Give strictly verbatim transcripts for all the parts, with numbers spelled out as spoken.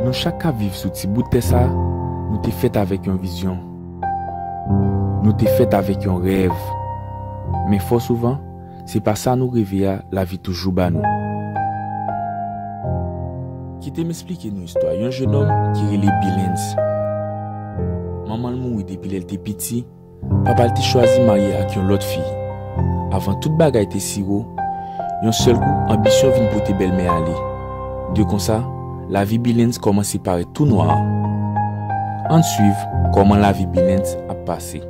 Nou chak k ap viv sou ti bout tè sa a, nou te fèt avèk yon vizyon. Nou te fèt avèk yon rèv. Men fò souvan, se pa sa nou reve a lavi toujou ba nou. Kite m esplike nou istwa yon jennonm ki rele Billens. Manman l mouri depi lè l te piti, papa l te chwazi marye ak yon lòt fi. Avan tout bagay te siwo, yon sèl kou, anbisyon vin pote bèlmè ale. De konsa, lavi Billens kòmanse parèt tou nwa. Ann swiv kòman lavi Billens ap pase.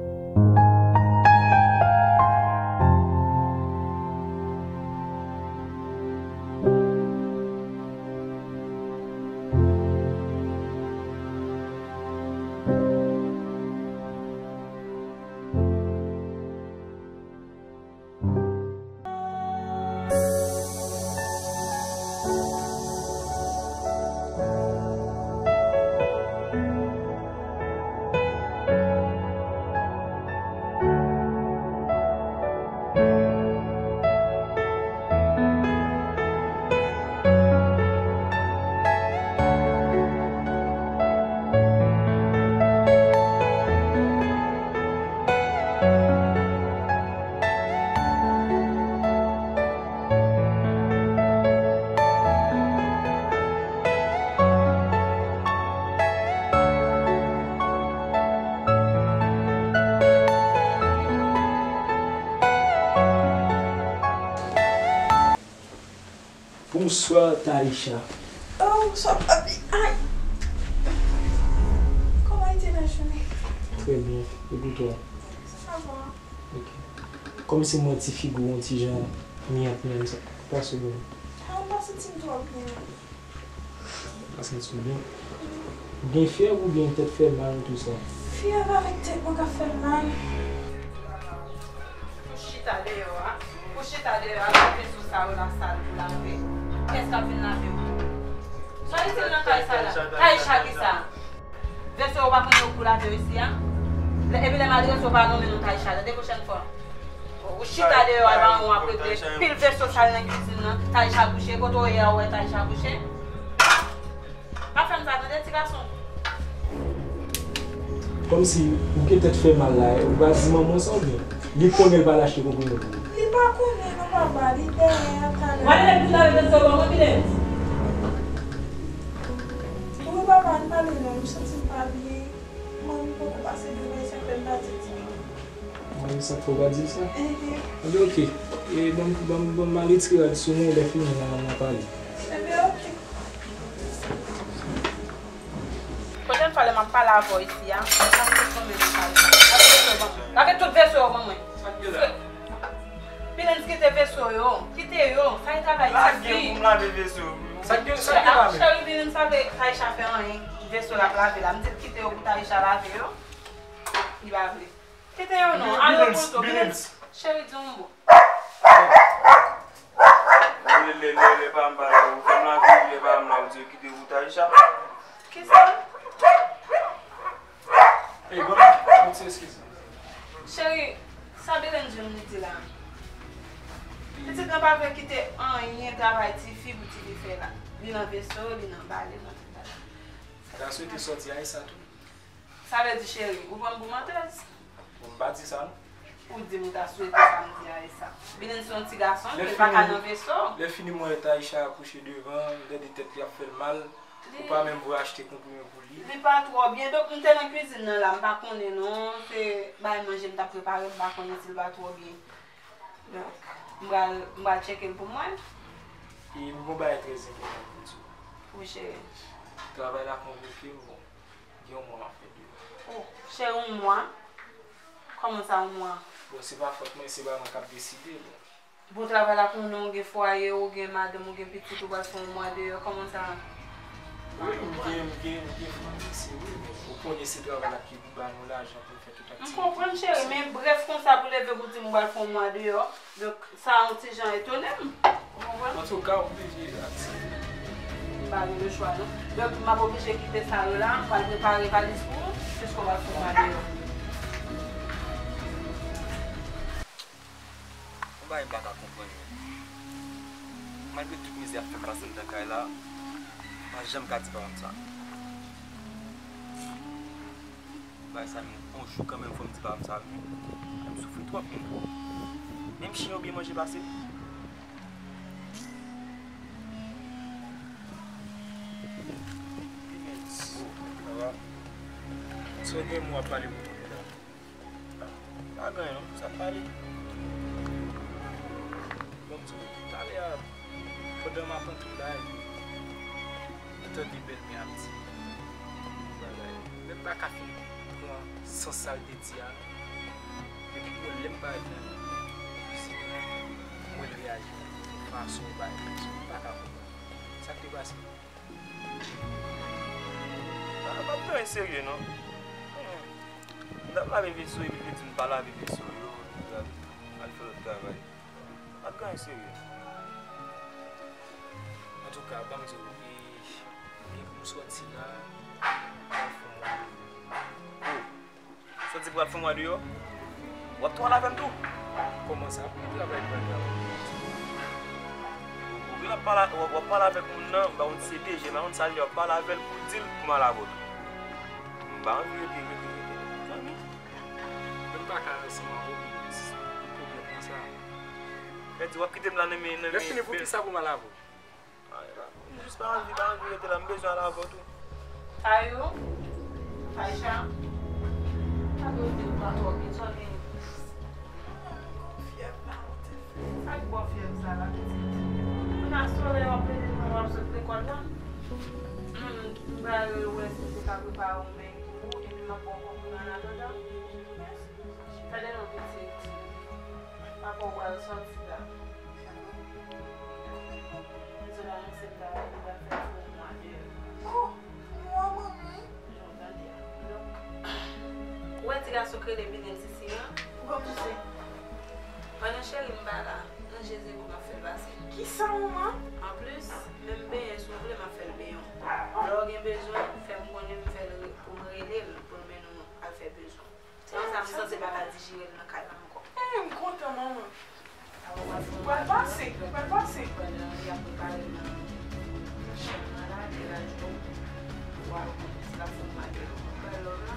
Bonsoir, Taïcha. Oh, bonsoir, papi. Ay. Comment a été la journée? Très bien. Et pour toi? Ça va. Ok. Kòmsi m wè ti figi w yon ti jan miyòt menm sa. Pase byen. Ah, m pa santi m twò byen. Pa santi w byen? Ou gen fyèv oubyen tèt fè mal, tou sa? Fyèv avèk tèt mwen k ap fè m mal. Pou chita deyò a, pou chita deyò a, lave sou sa yo la sal pou lave. Kiyès k ap vin lave yo? Sa itil nan kay sa la? Kay Chaki sa? Veso yo pa konn yo pou lave yo isi a? Lè, epi lè m adrese yo pa nonmen non Taïcha, tande pwochèn fwa. Ou chita deyò a, ba mwen w ap regle pil veso sal nan kizin nan. Taïcha kouche, kote w ye a, ou wè Taïcha kouche? Pa fè m sa, tande, ti gason. Kòmsi ou gen tèt fè mal la, ou pa di manman w sa oubyen? Li konnen l pa al achte konprime pou ou? Li pa konnen non, papa, li dèyè a talè. W ale pou lave veso ban mwen, Bidens. Wi, papa, ann pale non, m santi m pa byen. Mwen, m poko pase dlo, men sa fè m pa di l. Mwen, sa fè w pa di l sa? Enhen. Enben, oke. E, ban m, ban m, ban m al retire rad sou mwen, lè fini, n a, n a pale. Enben, oke. Pwochèn fwa lè m ap pale avè w isi a, lave tout veso yo ban mwen. Lave tout veso yo ban mwen. Sa k gen la? Bidens, kite veso yo. Kite yo. Sa e travay ti fi. Lage pou m lave veso. Sa k gen, sa k gen la menm? Cheri, Bidens, sa vle Taïcha fè anyen. Veso l ap lave la. M di l kite yo pou Taïcha lave yo. Li pa vle. Kite yo non. Al nan poto. Bidens. Cheri, di yon mo. Lè, lè, lè, lè pa m pa la, ou fè m lave, lè pa m la, ou di yo kite pou Taïcha. Kisa? Ey, ban m yon ti eskiz. Cheri, sa Bidens vin di la? Pitit lan pa vle kite anyen travay ti fi pou ti fi fè la. Li nan veso, li nan bale, nan tout bagay. Sa ta swete sòti a sa tou. Sa vle di, cheri, ou pran m pou mantèz? Bon, m pa di sa, non. Ou di m ou ta swete sa m di a e sa. Bidens se yon ti gason, ke l pa ka nan veso. Lè fini, m wè Taïcha akouche devan, m tande tèt li ap fè l mal. Ou pa menm vle achte konprime pou li. Li pa twò byen, donk m te nan kwizin nan la, m pa konnen non, se bay manje m t ap prepare, m pa konnen si l pa twò byen. Donk, m pral, m pral tcheke l pou mwen. E m gon bagay trè enpòtan pou di w. Wi, cheri. Travay la konvoke m, bon. Gen yon mwa m ap fè deyò. Oh, cheri, yon mwa? Kòman sa, yon mwa? Bon, se pa fòt mwen, se pa mwen k ap deside, bon. Bon, travay la konnen w gen fwaye, w gen madanm, w gen pitit, ou pral fè yon mwa deyò, kòman sa? Wi, m gen, m gen, m gen fanmi isi, wi, men ou konnen se travay la ki pou ba nou lajan pou n fè tout aktivite. M konprann, cheri, men brèf konsa pou leve pou di m ou pral fè yon mwa deyò, donk, sa yon ti jan etone m. Ou konprann? Antouka, w oblije aksepte. M pa gen lechwa, non. Donk, m ap oblije kite sa yo la, m pral prepare valiz pou ou, piske w pral fè yon mwa deyò. Yon bagay m pa ka konprann, men malgre tout mizè y ap fè m pase anndan kay la, Pa janm ka di papa m sa. Bagay sa, yon jou kanmenm, fò m di papa m sa, wi. M soufri twòp, wi. Menm chen yo byen manje pase. Sa va? Sa w gen mo ap pale pou mwen la? Pa gen anyen non, sa pale. Bon, m di w, talè a, pandan m ap antre la, epi m tande bèlmè ap di yon bagay. Men m pa ka fin pran sans sa l te di a non. Epi bon, lè m parèt nan kizin nan, m wè l reyaji yon fason, yon bagay konsa, m pa ka konprann. Sa k te pase? Ah, pa t anyen serye non. Hmm. M t ap lave veso epi l te di m pa lave veso yo, epi l al fè lòt travay. Pa t gen anyen serye. Antouka, ban m di w, e, gen pou m sòti la, m al fè yon mwa deyò. Oh. Sòti pou al fè yon mwa deyò? W ap tou al avè m tou? Kòman sa? Pou ki travay pou al travay? Ou gen ap pale, w ap, w ap pale avèk moun nan, m pa konn si se D G, m pa konn sa l ye, w ap pale avè l pou l di l pou m al avè w tou. M pa anvi rete, rete, rete. Zanmi. Mwen pa ka ansanm avè w pou di pwoblèm nan sa. Sa di w ap kite m la nan men, nan men. Lè fini pou ki sa pou m al avè w? M jis pa anvi, pa anvi rete la, m bezwen al avè w tou. Tayou? Taysha? Gade w te pran twòp etone. Fyèv la, ou te fè. Sa k ba w fyèv sa la, pitit? Moun a solèy w ap rele mwen, w ap sot lekòl la. Hmm, m pral wè si m te ka prepare yon beny pou ou, epi m ap ba w konpliman an atandan. Fè de non pitit. Papa w pral sòti la. Mezon anonse m ta vini, m pral fè ti yon mwa deyò. Oh, yon mwa, manmi? Jan w tande a. Donk, ou wè ti gason k rele Bidens isi an? Ou konn pouse. Pandan cheri m pa la, nan je Zeko m ap fè l pase. Kisa, manman? Anplis, menm benyen si w vle, m ap fè l benyen w. Lè w gen bezwen, fè m konnen, m fè l re-, pou m rele l, pou l mennen w al fè bezwen w. Se konsa m sanse pa ka dijere l nan kay la ankò. Eh, m kontan, manman. Ou pral pase, ou pral pase. Pandan y ap prepare nan chanm nan la, degaje w. Pou w al konnen si l ap fè w mal. Bay lòv la.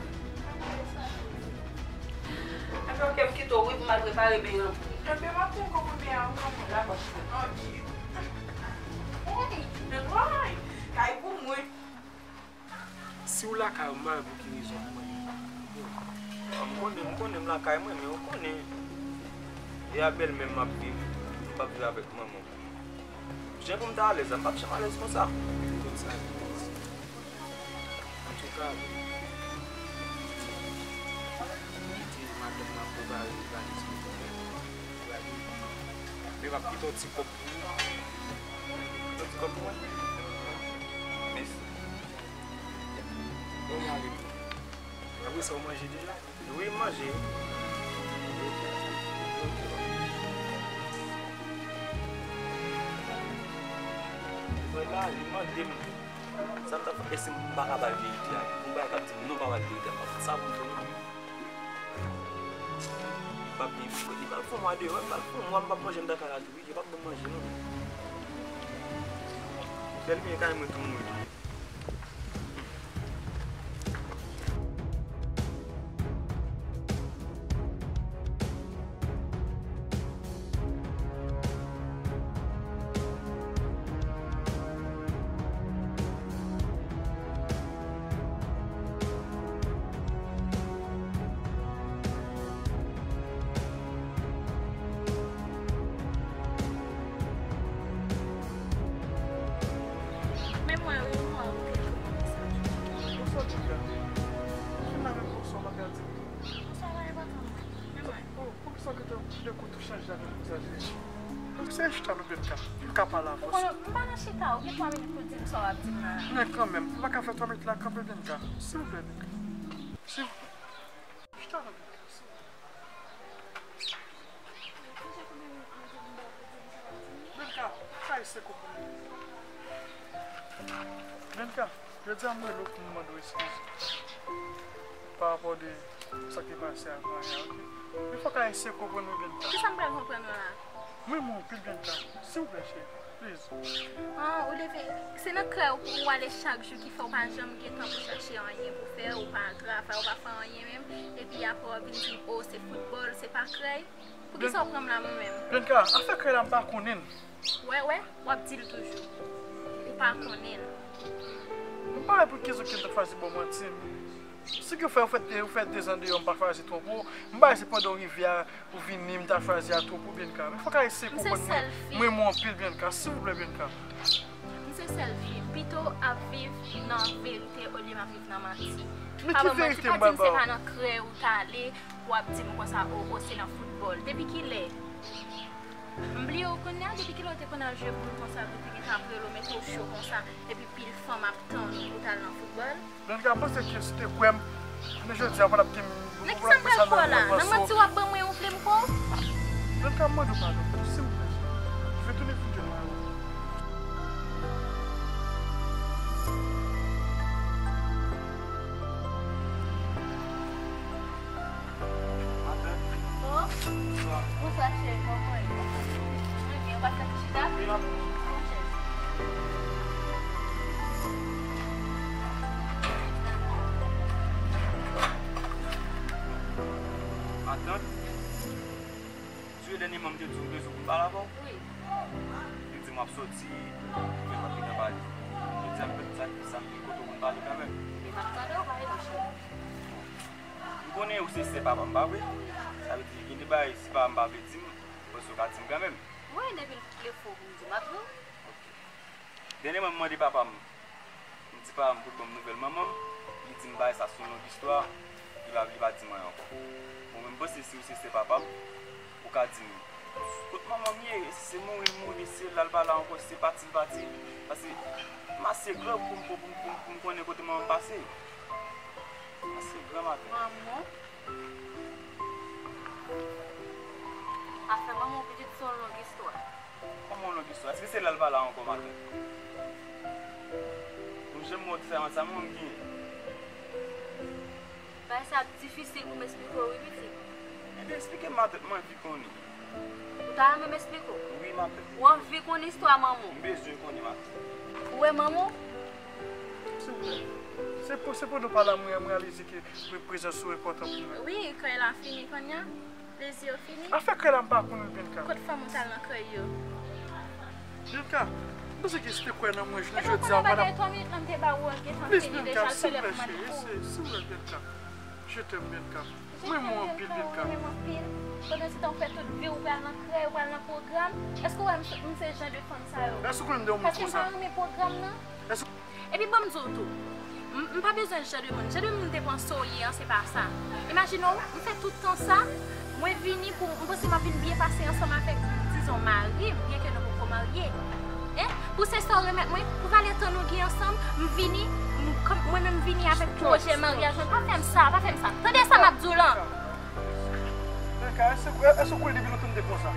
Enben, ok, m kite w, wi, pou m al prepare benyen an pou ou. Enben, m ap tann kòkòt benyen an, wi, manman. Dakò, cheri. Ok. Woy, kay pou mwen. Si w lakay ou, m pa wè pou ki rezon pou mwen. M konnen, m konnen m lakay mwen, men ou konnen, e a bèlmè m ap viv, m p ap viv avèk manman. Jan pou m ta alèz la, m p ap janm alèz konsa. Konsa, antouka, kite madanm nan prepare valiz li pou mwen. Men m ap kite yon ti kòb pou ou. Yon ti kòb pou mwen? Mèsi. Bon, m ale. Apre sa, ou manje deja? Wi, m manje. Mwen la, li mande m sa m ta fè, èske m pa ka ba l verite a? Pou m pa ka di m non, pa ba l verite a, m pa konn sa pou m fè non. Li p ap, li, li pral fè yon mwa deyò, li pral fè yon mwa, m p ap manje anndan kay la tou. Li p ap ban m manje non. Bèlmè kay mwen tou mouri tou. Men mwen, wi, mwen, ou te jwenn konsa. Bonswa, Jovia. Ou fin la menm, bonswa, w pa ka di m tou. Bonswa, pa enpòtan, mwen. Men mwen. Oh, poukisa w gentan de kout ou chanje avè m konsa, cheri? Donk, se chita nou, Bianca. M ka pale avè w. Ou konnen, m pa nan chita, ou gen twa minit pou di m sa w ap di m la. Men kanmenm, ou pa ka fè twa minit la kanpe, Bianca. Silvouplè, Bianca. Silvouplè. Chita non, Bianca. Bianca, sa e se koko. Bianca, jodi a m rele w pou m mande w eskiz. Pa rapò de sa ki pase avan yè, ok? Men fòk Ayisyen konprann wi, Bianca. Kisa m pral konprann ou la? M renmen w anpil, Bianca. Silvouplè, cheri. Ah, ou leve, se nan krèy ou pou ou ale chak jou ki fè ou pa janm gen tan pou chache anyen pou fè, ou pa al travay, ou pa fè anyen menm, epi apre w ap vin di m, o, se foutbòl, se pa krèy. Poukisa w pran m la mwen menm? Bianca, afè krèy la m pa konnen l. Wè, wè, w ap di l toujou. Ou pa konnen l. M pa wè pou ki rezon ke m ta chwazi ba w manti. Si ke w fè, ou fè de, ou fè dezan deyò, m pa chwazi twonpe w. M pa wè se pandan w rive a, ou vini, m ta chwazi a twonpe w, Bianca. Men fòk w eseye konprann mwen. M renmen w anpil, Bianca. Silvouplè, Bianca. M se sèl fi. Pito w ap viv nan verite olye m ap viv nan manti. Men ki verite m pral ba w? Pa ban m manti, pa di m se pa nan krèy ou t ale, w ap di m konsa, o, o, se nan foutbòl. Depi kilè? M bliye w kounye a, depi kilè w te konn al jwe boul konsa, pou te gen tan ap rele w, mete w cho konsa, epi pil fanm ap tann ou pou t al nan foutbòl? Bianca, m panse ke si w te kwè m, jounen jodi a, w pa t ap gen, w pa t ap fè sa nan, nan, nan manti w ap ban mwen, ou vle m kwè w? Bianca, m mande w padon, silvouplè. Je vais tourner foutre mal. Matant. Oh. Bonswa, cheri, kòman w ye? Mwen byen, ou pa fè ti chita? Wi, matant. Pran chèz. Matant, jodi dènyèman m te di w m bezwen pou m pale avè w. Wi. Li di m w ap soti, men m ap gentan pale. Jodi a m fè tout sakrifis sa, m vin kote w pou m pale kanmenm. Ebyen, m ap tande w, pale non, cheri. M konnen ou se sè papa m, pa vre? Sa vle di, gen de bagay, si papa m pa vle di m, m panse w ka di m kanmenm. Wi, depi l vle fè w pou m di w, m ap di w. Ok. Dènyèman, m mande papa m, m di papa m pou l ban m nouvèl manman m, li di m bagay sa se yon long istwa, li pa, li pa di m anyen ankò. Bon, men m panse si ou se sè papa m, ou ka di m, kot manman m ye? E si se mouri m mouri, si l al pa la ankò, si se pati l pati. Paske m ase gran pou m, pou m, pou m, pou m konnen kote manman m pase. M ase gran, matant. Manman? Afè manman w pitit se yon long istwa. Kòman yon long istwa? Èske se l al pale ankò, matant? Ou janm wè diferans sa manman m genyen? Bagay sa ap difisil pou m esplike w, wi, pitit. Ebyen, esplike m, matant, m anvi konnen. Ou ta renmen m esplike w? Wi, matant. Ou anvi konn istwa manman w? M bezwen konnen, matant. Ou wè manman w? Silvouplè. Se pou, se pou nou pale, mwen, mwen reyalize ke prezans ou enpòtan pou mwen. Wi, krèy la fini kounye a. Plezi yo fini. Afè krèy la, m pa konn l, Bianca. Kot fanm ou t al nan krèy yo? Bianca, m panse ke si te kwè nan mwen, jounen jodi a, m pa t ap... Mwen te konn bagay twa minit lan, m te ba ou an, gentan fini deja, l fè lè pou m al kou. Silvouplè, cheri, silvouplè, Bianca. Je t'aime, Bianca. Mwen renmen w anpil, Bianca. Ou renmen m anpil. Pandan se tan w fè tout vi w pral nan krèy, w pral nan pwogram. Èske w wè m se, m se jan de fanm sa yo? Èske w konnen m te yon moun konsa? Paske m pa renmen pwogram nan. Epi ban m di w tou, m, m pa bezwen jan de moun. Jan de moun depanse w ye an, se pa sa. Imajine w, m fè tout tan sa, mwen vini pou, m panse m ap vin byen pase ansanm avèk, dizon, mari m, byenke nou poko marye. Hein? Pou se sa w remèt mwen, pou valè tan nou gen ansanm, m vini, m, kòm, mwen menm m vini avèk pwojè maryaj mwen. Pa fè m sa, pa fè m sa. Tande sa m ap di w lan. Bianca, èske, èske w kwè depi lontan m te konsa?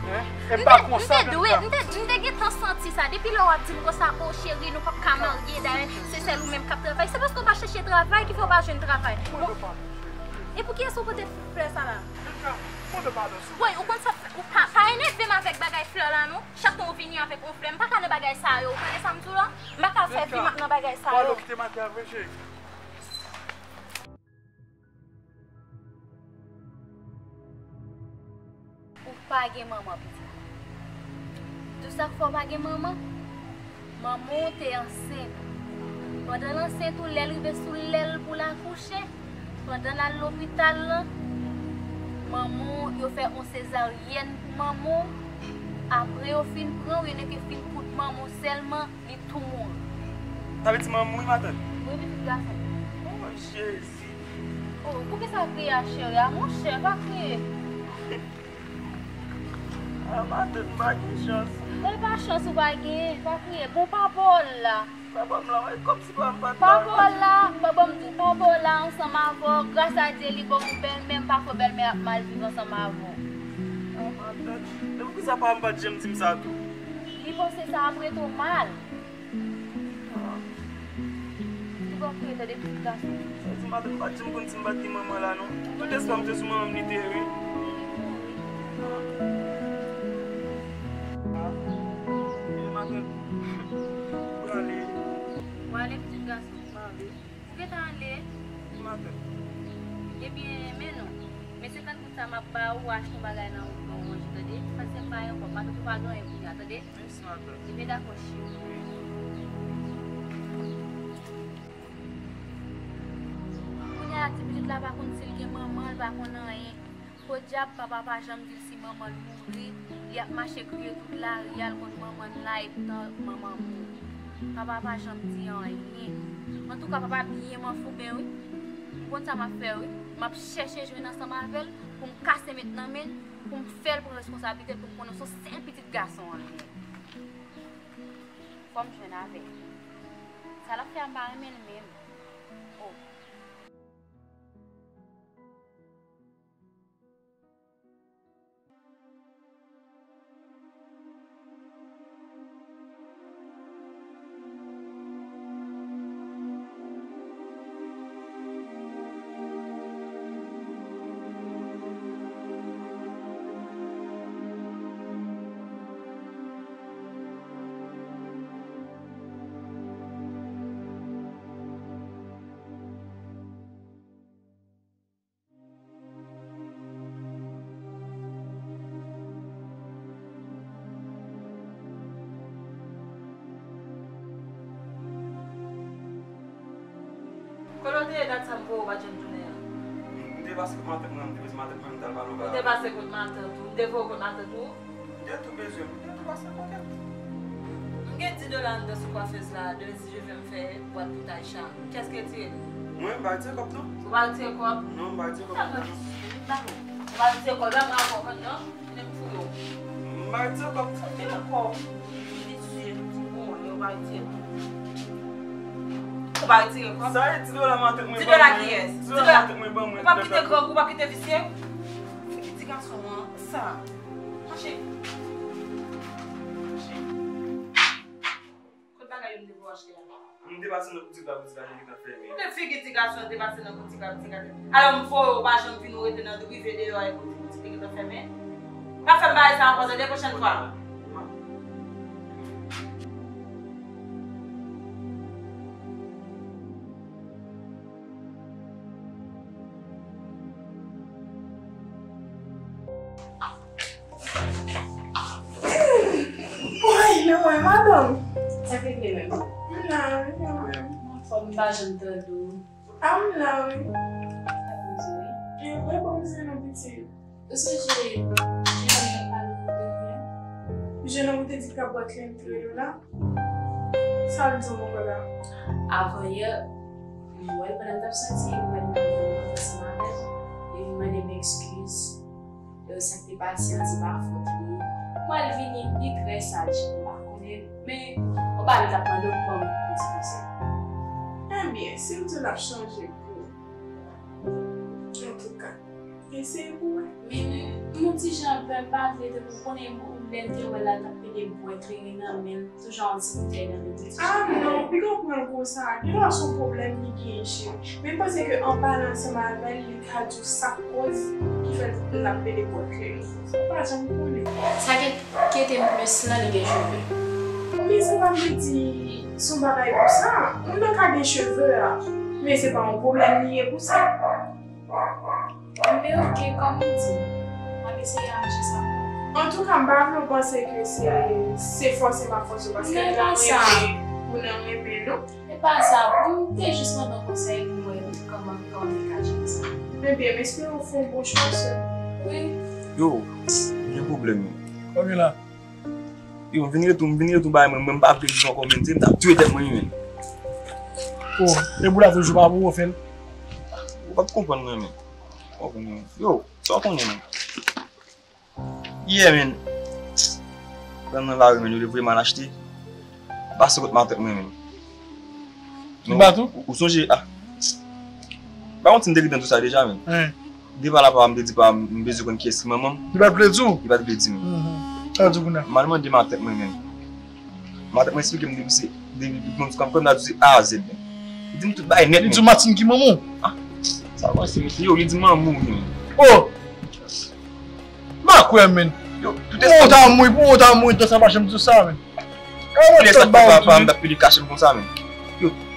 Hein? E m pa konsa, Bianca. M te, m te dwe, m te, m te gentan santi sa. Depi lè w ap di m konsa, o cheri, nou p ap ka marye, dayè, se sèl ou menm k ap travay. Se paske w pa chèche travay ki fè w pa jwenn travay. Bon, e pou kiyès ou pote flè sa la? Bianca, mande padon, silvouplè. Woy, ou konn sa, ou pa, pa enève m avèk bagay flè la, non. Chak tan ou vini avèk yon flè, m pa ka nan bagay sa yo. Ou tande sa m di w la? M pa ka fè vi m ap nan bagay sa yo. Bianca, pale w kite m atè a vre, cheri. Ou pa gen manman, pitit. Tou sa k fè w pa gen manman, manman w te ansent ou. Pandan l ansent ou, lè l rive sou lè l pou l akouche, pandan l al lopital lan, manman w, yo fè yon sezaryèn pou manman w. Apre yo fin pran w, yo nèk fin koud manman w sèlman, li tou mouri. Sa vle di manman w mouri, matant? Wi, pitit gason. O Jezi! O, poukisa w ap kriye a, cheri a? Monchè, pa kriye. A, matant, m pa gen chans. E pa chans ou pa genyen, pa kriye. Bon, papa w la. Papa m la, e kòmsi papa m pa t la. Papa w la, bon, bon, m di w, papa w la ansanm avè w, gras a Dye, li ban w bèlmè, m pa kwè bèlmè ap mal viv ansanm avè w. A, matant, e poukisa papa m pa t janm di m sa tou? Li panse sa ap rete w mal. Ou pa kriye, tande, pitit gason. Sa di matant pa t janm konn si m pa t gen manman la, non. Tout espwa m te sou manman m, li te ye, wi. Li mouri. Ah. Gason, m pa vle. Ou gentan ale? Wi, matant. Ebyen, men non. Men senkant goud sa m ap ba ou, ou achte yon bagay nan, nan Orange, tande? Sa se pa yon kòb, matant, ou pa gen anyen kounye a, tande? Mèsi, matant. Ebyen, dakò, cheri. Wi. Kounye a la, ti pitit la pa konn si l gen manman, l pa konn anyen. Podyab, papa pa janm di l si manman l mouri, li ap mache kriye tout lari a, l konn manman l la etan manman mouri. Papa pa janm di anyen. Antouka, papa byen manfouben, wi. Ou konn sa m ap fè, wi. M ap chèche jwenn ansanm avè l pou m kase met nan men l, pou m fè l pran responsablite l, pou m konnen se yon sèl pitit gason an li ye. Fò m jwenn avè l. Sa l ap fè a, m pa renmen l menm. Oh. Kote w te ye dat sa m voye w pa t janm tounen an? M te pase kot matant mwen, m te pase matant mwen, m t al pale w. Ou te pase kot matant ou? M te voye w kot matant ou? M te tou bezwen, m te tou pase kote l. M gen dis dola anndan sou kwafèz la, demen si Dye vle m fè bwat pou Taïcha. Kiyès ki retire l? Mwen, m pa retire kòb non. Ou pa retire kòb? Non, m pa retire kòb. Sa mwen di, m pa konn. Ou pa retire kòb la, mwen avè w konn non. Vini m fouye w. M pa retire kòb. Vini ankò. Vini sye. Bon, yo pa retire kòb. Ou pa retire kòb? Sa e dis dola matant mwen ban mwen. Dis dola kiyès? Dis dola matant mwen ban mwen. Ou p ap kite grangou, ou p ap kite visye? Figi ti gason an, sa. Mache. Mache. Kot bagay yo m te voye w achte a? M te pase nan boutik la, boutik la te gentan fèmen. Kote figi ti gason an te pase nan boutik la, boutik la te. Alò m voye w pa janm vin ou rete nan rive deyò a epi w di boutik te gentan fèmen. Pa fè m bagay sa ankò tande pwochèn fwa. Woy, men mwen, madanm. Sa k regle menm? M la wi, mwen menm. Anfòm, m pa janm tande w. A, m la wi. Sa k regle wi? E, mwen pa bezwen non pitit. Ou sonje jèn nan pale de mwen? Jèn nan ou te di k ap bwè kle m tou la? Sa l di w ankò la? Avan yè, m wè l pandan m t ap soti, m wè l nan ansanm avè m, li vin mande m ekskiz. E sa k te pase an, se pa fòt li. Mwen, l vini, li trè saj, m pa konnen, men yon bagay m t ap mande w ban m yon ti konsèy. Ebyen, si m di w l ap chanje pou ou. Antouka. Eseye pou wè. Men, m yon ti jan pè, m pa vle, depi m konnen lè m te wè l la, l t ap pede bwè kleren nan men l, toujou yon ti boutèy nan men l. A non, piga w pran l konsa. Gen lè se yon pwoblèm li genyen, cheri. Men m panse ke an pale ansanm avè l, li ka di w sa k koz ki fè l ap pede bwè kleren. Ou pa janm konnen. Sa ki enkyete m plis lan, li gen cheve. Men sa pa vle di se yon bagay pou sa. Moun nan ka gen cheve a, men se pa yon pwoblèm li ye pou sa. Men oke, kòm ou di, m ap eseye aranje sa pou ou. Antouka, m pa vle w panse ke se, se fòse m ap fòse w, paske m nan renmen pou nan renmen, non. E pa sa, m te jis mande w konsèy pou m wè kòman, kòman m te ka jere sa. Ebyen, m espere w fè yon bon chwa, sè. Wi. Yo, gen pwoblèm, yo. Kòman la? Yo, m vin retou, m vin retou bay mwen, mwen m pa vle viv ankò, men m t ap touye tèt mwen, wi, men. Oh, e pou la toujou pa pou ou fè l? Ou p ap konprann mwen, men. Ou konnen. Yo, sa w konnen, men. Yeah, men. Pran nan lari, men, yo te voye m al achte. Pase kot matant mwen, men. Li bat ou? Ou, ou sonje, ah. Pa konn si m te gentan di w sa deja, men. Depi la papa m te di pa m, m bezwen konn kiyès ki manman m. Li pa t vle di w? Li pa t vle di m. Mhm. Sa w di kounye a? M al mande matant mwen menm. Matant mwen eksplike m depi se, depi, depi m konn sa di A a Z. Li di m tout bagay nèt menm. Li di w Martine ki manman w? Ah, sa w panse, mesye? Yo, li di m manman mouri menm. Oh! M pa kwè, menn. Yo, tout espwa. Pou ou ta mouri, pou ou ta mouri, tan sa pa janm di w sa, menn. Tout espwa papa m t ap pede kache m konsa, menn. Yo,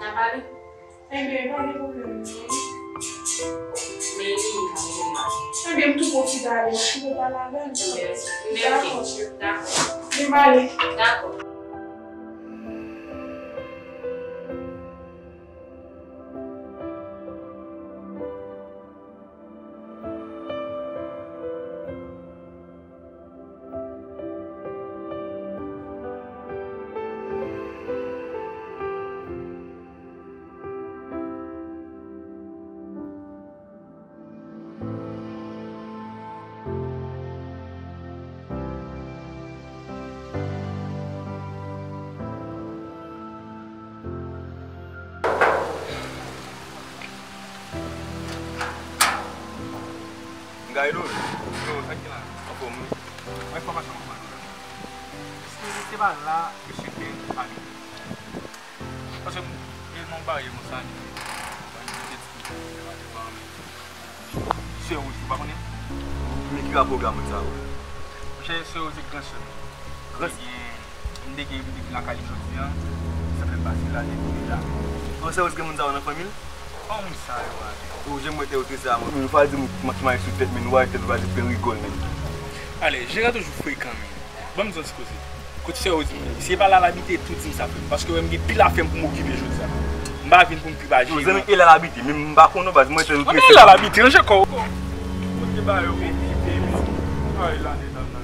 N a pale? Enben, pa gen pwoblèm, non. Men li menm ka mete m pale. Enben, m tou pwofite ale, m tou pale avè l. Mèsi. Mèsi. Dakò, cheri. Dakò. Mwen pale. Dakò. Gaylo, yo, sa ki la? Anfòm, wi. Mwen fò pa chanm anfòm. Se, se pa la, mesye te abite. Paske m, e non barye konsa, li, li te di ki se pa te pa anmen. Sè Rosie, ou pa konnen? Men ki rapò granmoun sa yo? Monchè, Sè Rosie gran sè m. Gran sè? Ebyen, m te gen, m te vin lakay li jodi a. Sa fè pase la, depi deja. Bon, Sè Rosie gen moun sa yo nan fanmi l? Kòman moun sa yo ale? Ou janm wè tè yo trese a, mwen. Ou fwa di m ki mari sou tèt, men ou pa tèt, ou pa di plen rigòl, men. Ale, Jera toujou frekan, men. Ban m di yon ti koze. Kote Sè Rosie? Si e pa la l abite, tou di m sa, frè m. Paske wè m gen pil afè m pou m okipe jodi a. M pa vin pou m pi pa jere. Zanmi, e la l abite, men m pa konnen, baz, mwen tèt ou trese. Mwen la l abite, ranje kò w. Kote ba yo okipe, men. Ay, la, dedan nan.